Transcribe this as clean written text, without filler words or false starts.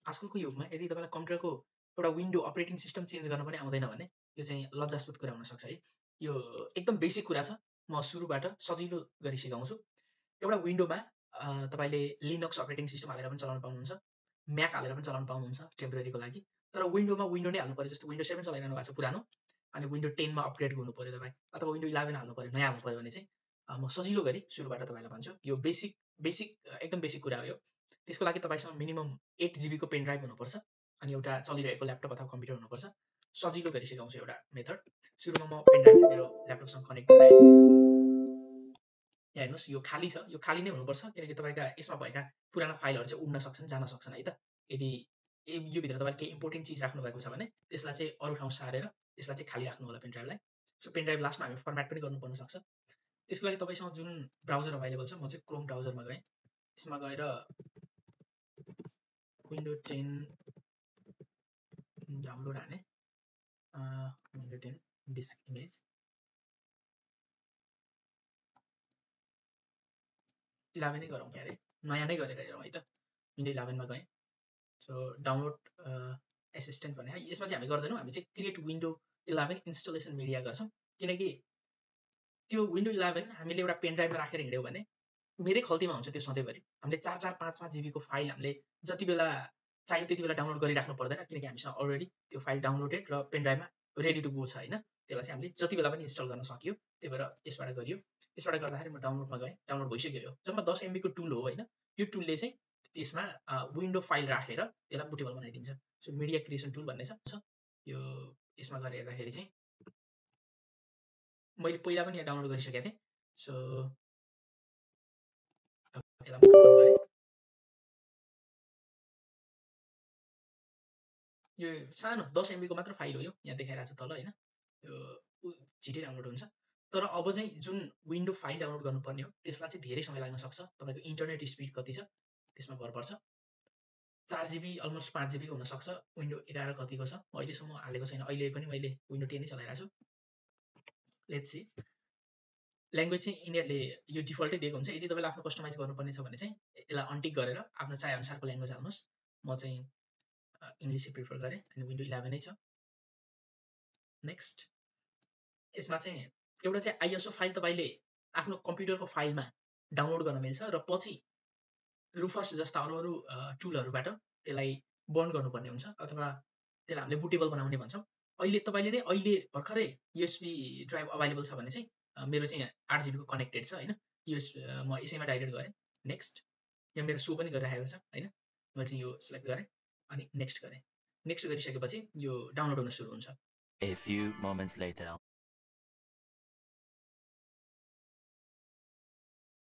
आजकलको युगमा यदि तपाईँलाई कम्प्युटरको एउटा विन्डो अपरेटिङ सिस्टम चेन्ज गर्न पनि आउँदैन भने यो चाहिँ लज्जास्पद कुरा हुनसक्छ है। यो एकदम बेसिक कुरा छ। म सुरुबाट सजिलो गरी सिकाउँछु। एउटा विन्डोमा तपाईँले लिनक्स अपरेटिङ सिस्टम हालेर पनि चलाउन पाउनुहुन्छ, म्याक हालेर पनि चलाउन पाउनुहुन्छ टेम्परेरीको लागि। तर विन्डोमा विन्डो नै हाल्नु पऱ्यो। जस्तो विन्डो 7 चलाइरहनु भएको छ पुरानो, अनि विन्डो 10 मा अपग्रेड हुनु पऱ्यो तपाईँ, अथवा विन्डो 11 हाल्नु पऱ्यो, नयाँ हाल्नु पऱ्यो भने चाहिँ म सजिलो गरी सुरुबाट तपाईँलाई भन्छु। यो बेसिक बेसिक एकदम बेसिक कुरा हो यो। त्यसको लागि तपाईँसँग मिनिमम 8 जिबीको पेन ड्राइभ हुनुपर्छ, अनि एउटा चलिरहेको ल्यापटप अथवा कम्प्युटर हुनुपर्छ। सजिलो गरी सिकाउँछु एउटा मेथड। सुरुमा म पेन ड्राइभ चाहिँ मेरो ल्यापटपसँग कनेक्ट गराएँ। यहाँ हेर्नुहोस्, यो खाली छ। यो खाली नै हुनुपर्छ, किनकि तपाईँका यसमा भएका पुराना फाइलहरू चाहिँ उड्न सक्छन्, जान सक्छन् है त। यदि यो भित्र तपाईँले केही इम्पोर्टेन्ट चिज राख्नु भएको छ भने त्यसलाई चाहिँ अरू ठाउँ सारेर त्यसलाई चाहिँ खाली राख्नु होला पेन ड्राइभलाई। सो पेन ड्राइभ लास्टमा हामी फर्मेट पनि गर्नुपर्न सक्छ। त्यसको लागि तपाईँसँग जुन ब्राउजर अभाइलेबल छ, म चाहिँ क्रोम ब्राउजरमा गएँ। त्यसमा गएर विन्डो 10 डाउनलोड हाने, विन्डो 10 डिस्क इमेज 11 नै गरौँ क्या अरे, नयाँ नै गरेर हेरौँ है त। विन्डो 11 मा गएँ। सो डाउनलोड एसिस्टेन्ट भने है, यसमा चाहिँ हामी गर्दैनौँ, हामी चाहिँ क्रिएट विन्डो 11 इन्स्टलेसन मिडिया गर्छौँ। किनकि त्यो विन्डो 11 हामीले एउटा पेन ड्राइभमा राखेर हिँड्यौँ भने मेरै खल्तीमा हुन्छ त्यो सधैँभरि। हामीले 4-4, 5-5 जिबीको फाइल हामीले जति बेला चाहियो त्यति बेला डाउनलोड गरिराख्नु पर्दैन, किनकि हामीसँग अलरेडी त्यो फाइल डाउनलोडेड र पेन ड्राइभमा रेडी टु गो छ होइन। त्यसलाई चाहिँ हामीले जति बेला पनि इन्स्टल गर्न सकियो, त्यही भएर यसबाट गरियो। यसबाट गर्दाखेरि म डाउनलोडमा गएँ, डाउनलोड भइसक्यो यो। जम्मा 10 एमबीको टुल हो होइन। यो टुलले चाहिँ त्यसमा विन्डो फाइल राखेर त्यसलाई बुटेबल बनाइदिन्छ। सो मिडिया क्रिएसन टुल भन्ने छ। यो यसमा गएर हेर्दाखेरि चाहिँ मैले पहिला पनि यहाँ डाउनलोड गरिसकेको थिएँ। सो यसलाई म ओपन गरेँ। यो सानो 10 एमबीको मात्र फाइल हो यो, यहाँ देखाइरहेको छ तल होइन। यो छिटै डाउनलोड हुन्छ। तर अब चाहिँ जुन विन्डो फाइल डाउनलोड गर्नुपर्ने हो त्यसलाई चाहिँ धेरै समय लाग्न सक्छ। तपाईँको इन्टरनेट स्पिड कति छ त्यसमा भर पर्छ। 4 जिबी अलमोस्ट 5 जिबीको हुनसक्छ। विन्डो 11 कतिको छ अहिलेसम्म हालेको छैन। अहिले पनि मैले विन्डो 10 नै चलाइरहेको छु। Let's see. ल्याङ्ग्वेज चाहिँ यिनीहरूले यो डिफल्टै दिएको हुन्छ। यदि तपाईँले आफ्नो कस्टमाइज गर्नुपर्ने छ भने चाहिँ यसलाई अनटिक गरेर आफ्नो चाहे अनुसारको ल्याङ्ग्वेज हाल्नुहोस्। म चाहिँ इङ्ग्लिसै प्रिफर गरेँ अनि विन्डो 11 नै छ। नेक्स्ट। यसमा चाहिँ एउटा चाहिँ आइएसओ फाइल तपाईँले आफ्नो कम्प्युटरको फाइलमा डाउनलोड गर्न मिल्छ र पछि रुफस जस्ता अरू अरू टुलहरूबाट त्यसलाई बर्न गर्नुपर्ने हुन्छ, अथवा त्यसलाई हामीले बुटेबल बनाउने भन्छौँ। अहिले तपाईँले नै अहिले भर्खरै युएसबी ड्राइभ अभाइलेबल छ भने चाहिँ मेरो चाहिँ 8 जिबीको कनेक्टेड छ होइन। म यसैमा डाइरेक्ट गरेँ। नेक्स्ट। यहाँ मेरो सो पनि गरिराखेको छ होइन। मैले चाहिँ यो सिलेक्ट गरेँ अनि नेक्स्ट गरेँ। नेक्स्ट गरिसकेपछि यो डाउनलोड हुन सुरु हुन्छ। A few moments later.